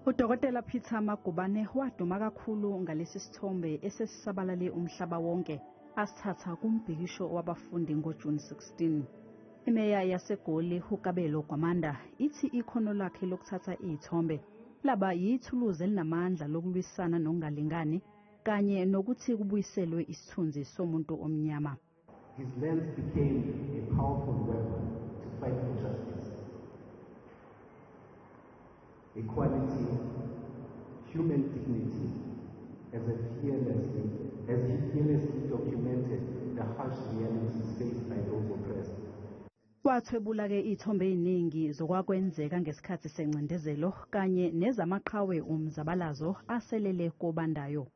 Udokotela Peter Magubane waduma kakhulu ngalesi sithombe esesisabalale umhlaba wonke asithatha kumbhikisho wabafundi ngoJune 16. Imeya yaseGoli uKabelo Gwamanda ithi ikhono lakhe lokuthatha izithombe laba yithuluzi elinamandla lokulwisana nokungalingani kanye nokuthi kubuyiselwe isithunzi somuntu omnyama. His lens became a powerful weapon to fight for justice, equality, human dignity, as he fearlessly documented the harsh realities faced by those oppressed. Wathwebula-ke izithombe eziningi zokwakwenzeka ngesikhathi sencindezelo kanye nezamaqhawe umzabalazo aselele kobandayo.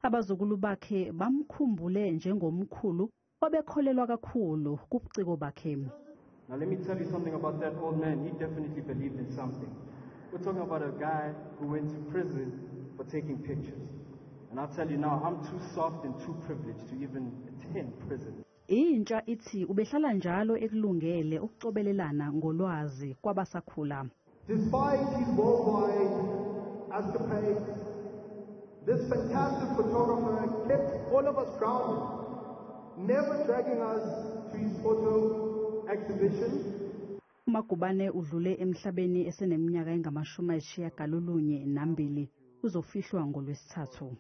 Abazukulu bakhe bamkhumbule njengomkhulu obekholelwa kakhulu kubuciko bakhe. Now let me tell you something about that old man. He definitely believed in something. We're talking about a guy who went to prison for taking pictures. And I'll tell you now, I'm too soft and too privileged to even attend prison. Intsha ithi ubehlala njalo ekulungele ukucobelelana ngolwazi kwabasakhula. Despite his worldwide escapades, this fantastic photographer kept all of us grounded, never dragging us to his photo exhibition. UMagubane udlule emhlabeni eseneminyaka engama-92, uzofihlwa ngolwesithathu.